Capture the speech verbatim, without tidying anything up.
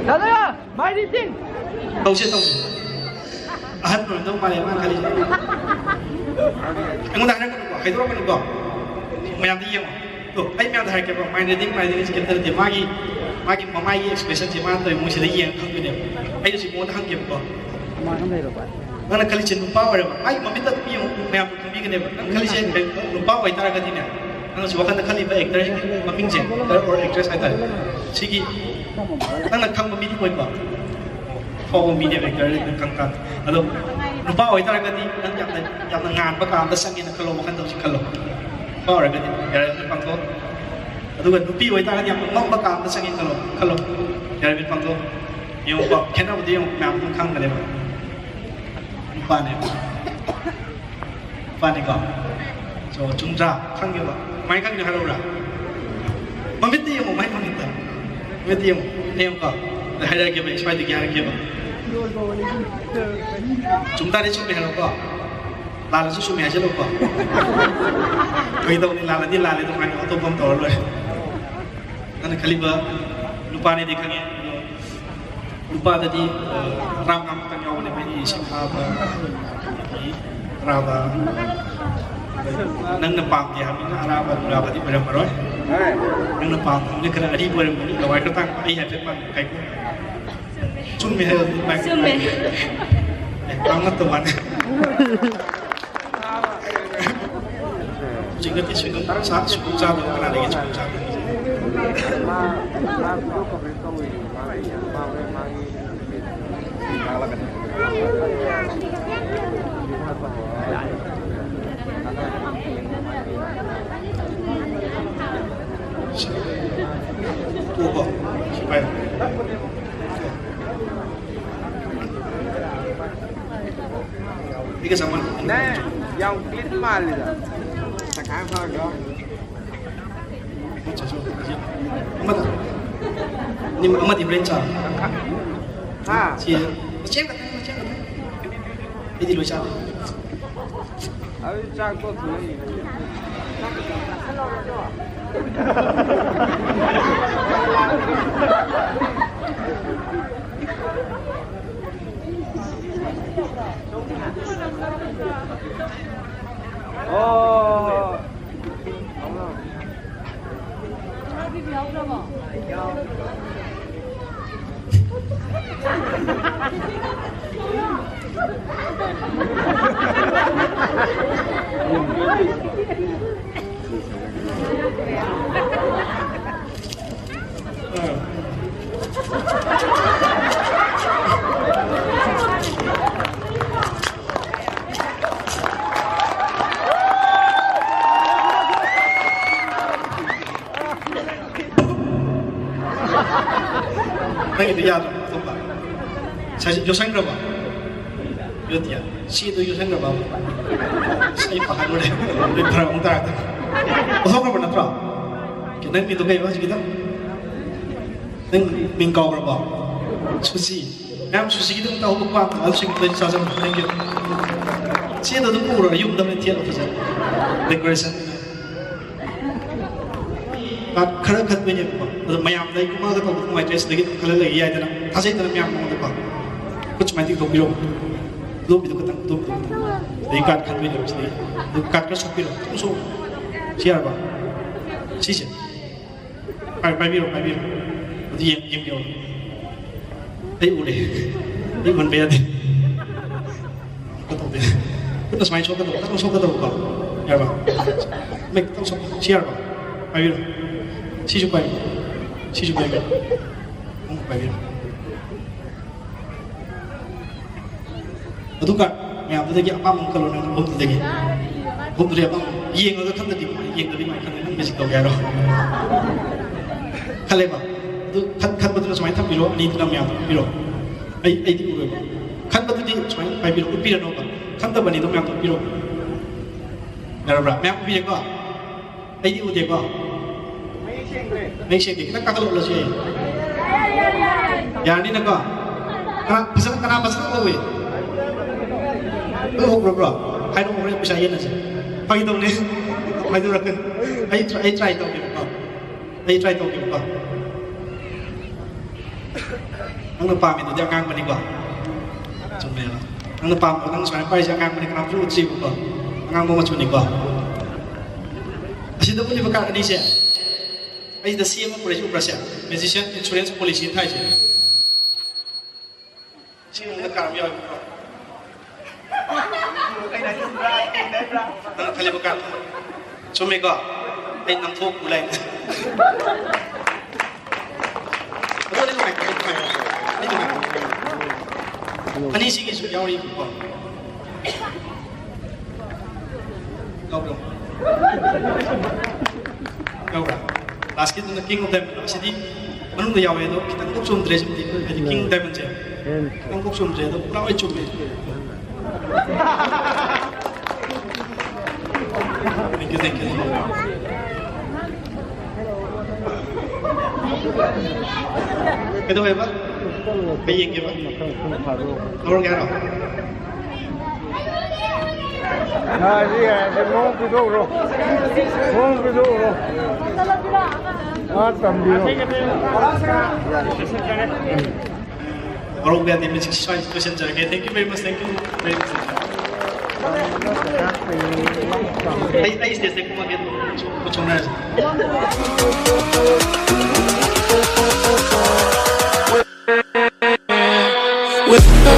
ꯗꯥꯗꯥ, my reading. ꯇꯧꯁꯦ, ꯇꯧꯁꯦ꯫ ꯑꯍꯟ ꯑꯣꯏꯔꯝꯗꯧ ꯃꯥꯜꯂꯦ ꯃꯥꯅ ꯈꯜꯂꯤꯁꯦ꯫ ꯑꯩꯉꯣꯟꯗ ꯍꯥꯏꯔꯛꯀꯅꯨꯀꯣ, ꯍꯥꯏꯗꯣꯔꯛꯀꯅꯨꯀꯣ꯫ ꯃꯌꯥꯝꯗ ꯌꯦꯡꯉꯣ꯫ ꯑꯗꯣ ꯑꯩ ꯃꯌꯥꯝꯗ ꯍꯥꯏꯔꯛꯀꯦꯕ, my reading, my reading ꯀꯩꯝꯇ ꯅꯠꯇꯦ꯫ ꯃꯥꯒꯤ, ꯃꯥꯒꯤ ꯃꯃꯥꯏꯒꯤ expressionꯁꯦ ꯃꯥꯅ ꯇꯧꯔꯤ ꯃꯑꯣꯡꯁꯤꯗ ꯌꯦꯡꯉ ꯈꯪꯗꯣꯏꯅꯦꯕ꯫ ꯑꯩꯅ ꯁꯤ ꯃꯉꯣꯟꯗ ꯍꯪꯒꯦꯕꯀꯣ꯫ ꯅꯪꯅ ꯈꯜꯂꯤꯁꯦ ꯅꯨꯄꯥ ꯑꯣꯏꯔꯕ? ꯃꯥꯒꯤ ꯃꯃꯤꯠꯇ ꯑꯗꯨꯝ ꯌꯦꯡꯉꯨ, ꯃꯌꯥꯝ ꯈꯪꯕꯤꯒꯅꯦꯕ꯫ ꯅꯪ ꯈꯜꯂꯤꯁꯦ ꯅꯨꯄꯥ ꯑꯣꯏꯇꯥꯔꯒꯗꯤꯅꯦ, ꯅꯪꯅꯁꯨ ꯋꯥꯈꯜꯗ ꯈꯜꯂꯤꯕ actorꯁꯤꯡꯒꯤ ꯃꯃꯤꯡꯁꯦ, actor or actress ꯍꯥꯏꯇꯥꯔꯦ, ꯁꯤꯒꯤ ꯅꯪꯅ ꯈꯪꯕ ꯃꯤꯗꯤ ꯑꯣꯏꯀꯣ? ꯐꯥꯎꯕ ꯃꯤꯅꯦꯕ actorꯁꯦ ꯅꯪ ꯈꯪ ꯇꯥꯔꯦ꯫ ꯑꯗꯣ ꯅꯨꯄꯥ ꯑꯣꯏꯇꯥꯔꯒꯗꯤ ꯅꯪ ꯌꯥꯝꯅ, ꯌꯥꯝꯅ ꯉꯥꯟꯕ ꯀꯥ ꯑꯃꯗ ꯆꯪꯉꯦꯅ ꯈꯜꯂꯣ, ꯋꯥꯈꯜꯗ ꯍꯧꯖꯤꯛ ꯈꯜꯂꯣ꯫ ꯅꯨꯄꯥ ꯑꯣꯏꯔꯒꯗꯤ ꯌꯥꯔꯦ, ꯃꯤꯠ ꯄꯥꯡꯊꯣꯛꯑꯣ꯫ ꯑꯗꯨꯒ ꯅꯨꯄꯤ ꯑꯣꯏꯇꯥꯔꯒꯗꯤ ꯌꯥꯝꯅ ꯃꯝꯕ ꯀꯥ ꯑꯃꯗ ꯆꯪꯉꯦ ꯈꯜꯂꯣ, ꯈꯜꯂꯣ꯫ ꯌꯥꯔꯦ, ꯃꯤꯠ ꯄꯥꯡꯊꯣꯛꯑꯣ꯫ ꯌꯦꯡꯉꯨꯀꯣ, ꯈꯦꯠꯅꯕꯗꯤ ꯌꯦꯡꯉꯨ, ꯃꯌꯥꯝ ꯑꯗꯨꯝ ꯈꯪꯒꯅꯦꯕ꯫ ꯅꯨꯄꯥꯅꯦꯕ꯫ ꯅꯨꯄꯥꯅꯤꯀꯣ꯫ So, ꯆꯨꯝꯗ꯭ꯔꯥ? ꯈꯪꯉꯦꯕ꯫ ꯀꯃꯥꯏꯅ ꯈꯪꯉꯤꯅꯣ ꯍꯥꯏꯔꯛꯎꯔꯥ? ꯃꯃꯤꯠꯇ ꯌꯦꯡꯉꯣ, ꯃꯥꯏ ꯃꯃꯤꯠꯇ꯫ ꯃꯃꯤꯠꯇ ꯌꯦꯡꯉꯣ꯫ ꯌꯦꯡꯉꯨꯀꯣ꯫ ꯑꯗ ꯍꯥꯏꯔꯛꯑꯒꯦꯕ, ꯑꯩ ꯁ꯭ꯋꯥꯏꯗꯒꯤ ꯍꯥꯏꯔꯛꯀꯦꯕ꯫ ꯆꯨꯝ ꯇꯥꯔꯗꯤ ꯆꯨꯝꯃꯦ ꯍꯥꯏꯔꯣꯀꯣ꯫ ꯂꯥꯜꯂꯁꯨ ꯆꯨꯝꯃꯦ ꯍꯥꯏꯖꯜꯂꯣꯀꯣ꯫ ꯀꯩ ꯇꯧꯅꯤ? ꯂꯥꯜꯂꯗꯤ ꯂꯥꯜꯂꯦ ꯑꯗꯨꯝ ꯍꯥꯏꯔꯣ, ꯑꯇꯣꯞꯄ ꯑꯃ ꯇꯧꯔ ꯂꯣꯏꯔꯦ꯫ ꯅꯪꯅ ꯈꯜꯂꯤꯕ ꯅꯨꯄꯥꯅꯦꯗꯤ ꯈꯪꯉꯦ, ꯑꯗꯣ ꯅꯨꯄꯥꯗꯗꯤ, ꯑ, ꯇꯔꯥꯃꯉꯥ ꯃꯨꯛꯇꯪ ꯌꯥꯎꯕꯅꯦ, ꯃꯣꯏꯗꯤ ꯏꯁꯤꯡ ꯐꯥꯕ, ꯑꯗꯒꯤ ꯑꯔꯥꯕ, ꯅꯪꯅ ꯄꯥꯝꯗꯦ ꯍꯥꯏꯕꯅꯤꯅ ꯑꯔꯥꯕ ꯅꯨꯔꯥꯕꯗꯤ ꯑꯣꯏꯔꯝꯃꯔꯣꯏ꯫ ꯅꯪꯅ ꯄꯥꯝꯕꯅꯤꯅ ꯈꯔ ꯑꯔꯤꯕ ꯑꯣꯏꯔꯝꯒꯅꯤ, ꯂꯋꯥꯏ ꯈꯔ ꯇꯥꯡꯕ, ꯑꯩ ꯍꯥꯏꯐꯦꯠ ꯃꯥꯟꯅꯩ, ꯀꯥꯏꯀꯨ꯫ ꯆꯨꯝꯃꯦ ꯍꯥꯏꯕ ꯑꯗꯨꯝ ꯍꯥꯏ꯫ ꯆꯨꯝꯃꯦ꯫ ꯑꯦ, ꯉꯥꯡꯉꯛꯇ ꯋꯥꯅꯤ꯫ ꯍꯧꯖꯤꯛ ꯅꯠꯇꯦ, ꯁꯣꯏꯗꯣꯛ ꯆꯥ-, ꯁꯣꯏꯗꯣꯛ ꯆꯥꯗꯕ ꯀꯅꯥ ꯂꯩꯒꯦ? ꯁꯣꯏꯗꯣꯛ ꯆꯥꯗꯕ꯫ ꯇꯣꯛꯑꯣꯀꯣ꯫ ꯁꯤ ꯄꯥꯏꯌꯨ꯫ ꯑꯩꯒ ꯆꯞ ꯃꯥꯟꯅꯩ꯫ ꯅꯪ ꯌꯥꯝ clean ꯃꯥꯜꯂꯤꯗ꯫ ꯇꯪꯈꯥꯏ ꯐꯥꯔꯗ꯭ꯔꯣ? ꯑꯃꯗ꯫ ꯑꯃꯗꯤ ꯍꯣꯔꯦꯟ ꯆꯥꯔꯣ꯫ ꯍꯥ? ꯁꯤ ꯃꯆꯦꯠ ꯈꯛꯇꯪ, ꯃꯆꯦꯠ ꯈꯛꯇꯪ꯫ ꯑꯩꯗꯤ ꯂꯣꯏ ꯆꯥꯔꯦ꯫ ꯑꯗꯨ ꯆꯥꯛ ꯇꯣꯛꯇ꯭ꯔꯤꯉꯩ꯫ ꯅꯪꯒꯤꯗꯤ ꯌꯥꯗ꯭ꯔꯕ ꯑꯇꯣꯞꯄ? ꯁꯥꯏꯁꯤ ꯌꯣꯠꯁꯟꯈ꯭ꯔꯕ? ꯌꯣꯠꯇꯤꯌꯥ꯫ ꯁꯤꯗꯣ ꯌꯣꯠꯁꯟꯈ꯭ꯔꯕ? ꯑꯁ, ꯑꯩ ꯄꯥꯈꯠꯂꯨꯔꯦ꯫ ꯑꯩ ꯐꯔꯛ ꯑꯃꯨꯛ ꯇꯥꯔꯛꯇꯅ꯫ ꯑꯣꯊꯣꯛꯈ꯭ꯔꯕ ꯅꯠꯇ꯭ꯔꯣ? ꯅꯪ ꯃꯤꯡꯗꯣ ꯀꯩꯕ ꯍꯧꯖꯤꯛꯀꯤꯗꯣ? ꯅꯪ ꯃꯤꯡ ꯀꯥꯎꯈ꯭ꯔꯕꯣ? ꯁꯨꯆꯤ꯫ ꯃꯌꯥꯝ ꯁꯨꯆꯤꯒꯤꯗꯃꯛꯇ ꯑꯍꯨꯝ ꯄꯥꯝꯕ ꯑꯗꯨꯁꯤꯡꯗꯣ ꯑꯩ ꯆꯥꯖꯕ꯫ Thank you꯫ ꯁꯤꯗ ꯑꯗꯨꯝ ꯄꯨꯔꯒ ꯌꯨꯝꯗ ꯑꯣꯏꯅ ꯊꯦꯠꯂꯣ ꯐꯖꯅ꯫ Decoration꯫ Card ꯈꯔ ꯈꯟꯗꯣꯏꯅꯦꯕꯀꯣ꯫ ꯑꯗꯣ ꯃꯌꯥꯝꯗ ꯑꯩ ꯀꯨꯝꯃꯛꯑꯒ ꯇꯧꯕ ꯅꯨꯡꯉꯥꯏꯇ꯭ꯔꯦ, ꯁꯤꯗꯒꯤ ꯑꯗꯨꯝ ꯈꯜꯍꯜꯂꯒꯦ ꯌꯥꯏꯗꯅ꯫ ꯊꯥꯖꯩꯗꯅ ꯃꯌꯥꯝ ꯃꯉꯣꯟꯗꯀꯣ꯫ ꯈꯨꯠ ꯁꯨꯃꯥꯏꯅ ꯇꯤꯡꯊꯣꯛꯄꯤꯔꯣ꯫ ꯈꯨꯗꯣꯝꯕꯤꯗꯣ ꯈꯇꯪ, ꯈꯨꯗꯣꯝꯕꯤꯗꯣ ꯈꯇꯪ꯫ ꯑꯗꯩ card ꯈꯟꯗꯣꯏꯅꯦꯕ ꯁꯤꯗꯒꯤ꯫ ꯑꯗꯨ card ꯈꯔ ꯁꯣꯛꯄꯤꯔꯣ꯫ ꯈꯤꯇꯪ ꯁꯣꯛꯑꯣ꯫ ꯁꯤ ꯌꯥꯔꯕ? ꯁꯤꯁꯦ꯫ ꯄꯥꯏ-, ꯄꯥꯏꯕꯤꯔꯣ, ꯄꯥꯏꯕꯤꯔꯣ꯫ ꯑꯗꯨ ꯌꯦꯡ-, ꯌꯦꯡꯕꯤꯌꯣ꯫ ꯑꯩ ꯎꯔꯦ꯫ ꯑꯩ ꯎꯍꯟꯕ ꯌꯥꯗꯦ꯫ ꯈꯨꯠꯅ ꯁꯨꯃꯥꯏꯅ ꯁꯣꯛꯀꯗꯧꯕ, ꯈꯤꯇꯪ ꯁꯣꯛꯀꯗꯧꯕꯀꯣ꯫ ꯌꯥꯔꯕ? ꯃꯩ ꯈꯤꯇꯪ ꯁꯣꯛ-, ꯁꯤ ꯌꯥꯔꯕ? ꯄꯥꯏꯕꯤꯔꯣ꯫ ꯁꯤꯁꯨ ꯄꯥꯏꯕꯤꯔꯣ꯫ ꯁꯤꯁꯨ ꯄꯥꯏꯕꯤꯔꯣ꯫ ꯑꯃꯨꯛ ꯄꯥꯏꯕꯤꯔꯣ꯫ ꯑꯗꯨꯒ ꯃꯌꯥꯝꯗꯨꯗꯒꯤ ꯑꯄꯥꯝꯕ ꯑꯃ ꯈꯜꯂꯣ, ꯅꯪ ꯑꯍꯨꯝꯗꯨꯗꯒꯤ꯫ ꯑꯍꯨꯝꯗꯨꯗꯒꯤ ꯑꯄꯥꯝꯕ ꯌꯦꯡꯉꯒ ꯈꯟꯗꯗꯤ ꯀꯃꯥꯏꯅ, ꯌꯦꯡꯗꯗꯤ ꯀꯃꯥꯏꯅ ꯈꯟꯗꯣꯏꯅꯣ? ꯅꯪ magic ꯇꯧꯒꯦ ꯍꯥꯏꯔꯣ? ꯈꯜꯂꯦꯕ꯫ ꯑꯗꯨ ꯈꯟ-, ꯈꯟꯕꯗꯨꯅ ꯁꯨꯃꯥꯏꯅ ꯊꯝꯕꯤꯔꯣ, ꯑꯅꯤꯗꯨꯅ ꯃꯌꯥꯝꯗ ꯄꯤꯔꯣ꯫ ꯑꯩ, ꯑꯩꯗꯤ ꯎꯔꯣꯏꯕ꯫ ꯈꯟꯕꯗꯨꯗꯤ ꯁꯨꯃꯥꯏꯅ ꯄꯥꯏꯕꯤꯔꯣ, ꯎꯠꯄꯤꯔꯅꯣꯕ꯫ ꯈꯟꯗꯕ ꯑꯅꯤꯗꯣ ꯃꯌꯥꯝꯗ ꯄꯤꯔꯣ꯫ ꯌꯥꯔꯕ꯭ꯔꯥ? ꯃꯌꯥꯝ ꯎꯕꯤꯔꯦꯀꯣ? ꯑꯩꯗꯤ ꯎꯗꯦꯀꯣ? ꯃꯌꯦꯛ ꯁꯦꯡꯗꯦ꯫ ꯈꯤꯇꯪ ꯀꯥꯈꯠꯂꯛꯂꯁꯨ ꯌꯥꯏ꯫ ꯌꯥꯔꯅꯤꯅꯀꯣ? ꯀꯅꯥ ꯐꯖꯅ, ꯀꯅꯥ ꯐꯖꯅ ꯎꯍꯧꯋꯤ? ꯂꯣꯏ ꯎꯍꯧꯕ꯭ꯔꯣ? ꯍꯥꯏꯔꯛꯑꯣ, ꯍꯣꯔꯦꯟ ꯄꯩꯁꯥ ꯌꯦꯟꯅꯁꯦ꯫ ꯐꯥꯒꯤ ꯇꯧꯅꯦ꯫ ꯍꯥꯏꯗꯣꯔꯛꯀꯅꯤ꯫ ꯑꯩ try, ꯑꯩ try ꯇꯧꯒꯦꯕꯀꯣ꯫ ꯑꯩ try ꯇꯧꯒꯦꯕꯀꯣ꯫ ꯅꯪꯅ ꯄꯥꯝꯃꯤꯗꯨꯗꯤ ꯑꯉꯥꯡꯕꯅꯤꯀꯣ? ꯆꯨꯝꯃꯦꯕ꯫ ꯅꯪꯅ ꯄꯥꯝꯕ, ꯅꯪ ꯁꯨꯃꯥꯏꯅ ꯄꯥꯏꯔꯤꯁꯦ ꯑꯉꯥꯡꯕꯅꯤ, ꯀꯅꯥꯝꯁꯨ ꯎꯗ꯭ꯔꯤꯕꯀꯣ? ꯑꯉꯥꯡꯕ ꯃꯆꯨꯅꯤꯀꯣ? ꯑꯁꯤꯗ ꯎꯠꯂꯤꯕ card ꯑꯅꯤꯁꯦ, ꯑꯩꯁꯤꯗ ꯁꯤ ꯑꯃ ꯄꯨꯔꯛꯏꯁꯦ ꯎꯕ꯭ꯔꯥ ꯁꯦ? Magician Insurance Policy ꯊꯥꯏꯁꯦ꯫ ꯁꯤ ꯃꯅꯨꯡꯗ ꯀꯥꯔ ꯑꯃ ꯌꯥꯎꯋꯦꯕꯀꯣ꯫ ꯅꯪ ꯈꯜꯂꯤꯕ ꯀꯥꯔ ꯆꯨꯝꯃꯦꯀꯣ? ꯑꯩ ꯅꯝꯊꯣꯛ ꯄꯨ ꯂꯥꯛꯏ꯫ ꯑꯗꯨ ꯑꯩ ꯅꯨꯡꯉꯥꯏꯇꯦ, ꯑꯩ ꯅꯨꯡꯉꯥꯏꯇꯦ, ꯑꯩ ꯅꯨꯡꯉꯥꯏꯇꯦ꯫ ꯑꯅꯤꯁꯤꯒꯤꯁꯨ ꯌꯥꯎꯔꯤꯕꯀꯣ꯫ ꯌꯥꯎꯕ꯭ꯔꯣ? ꯌꯥꯎꯕ꯭ꯔꯥ? Lastꯀꯤꯗꯨꯅ King of Diamond꯫ ꯁꯤꯗꯤ ꯃꯅꯨꯡꯗ ꯌꯥꯎꯋꯦ ꯑꯗꯣ ꯈꯤꯇꯪ ꯈꯣꯛ ꯆꯨꯝꯗ꯭ꯔꯦ꯫ ꯁꯤꯗꯤ ꯍꯥꯏꯗꯤ King of Diamondꯁꯦ ꯈꯤꯇꯪ ꯈꯣꯛ ꯆꯨꯝꯗ꯭ꯔꯦ ꯑꯗꯣ ꯄꯨꯔꯥ ꯂꯣꯏ ꯆꯨꯝꯃꯦ꯫ Thank you, thank you. ꯀꯩꯗꯧꯋꯦꯕ? ꯀꯩ ꯌꯦꯡꯒꯦꯕ? ꯂꯧꯔꯒꯦ ꯍꯥꯏꯔꯣ? ꯌꯥꯔꯦ, ꯌꯥꯔꯦ, ꯃꯑꯣꯡ ꯄꯤꯊꯣꯛꯎꯔꯣ꯫ ꯃꯑꯣꯡ ꯄꯤꯊꯣꯛꯎꯔꯣ꯫ ꯑꯥ, ꯇꯝꯕꯤꯔꯣ꯫ ꯋꯥꯔꯧꯕ ꯌꯥꯗꯦ, ꯃꯦꯖꯤꯛ ꯁ꯭ꯋꯥꯏ ꯂꯣꯏꯁꯤꯟꯖꯔꯒꯦ꯫ Thank you very much, thank you very much. ꯑꯩ, ꯑꯩ stageꯇ ꯀꯨꯝꯃꯒꯦ, ꯀꯨꯝꯊꯣꯛꯅꯔꯁꯤ꯫ With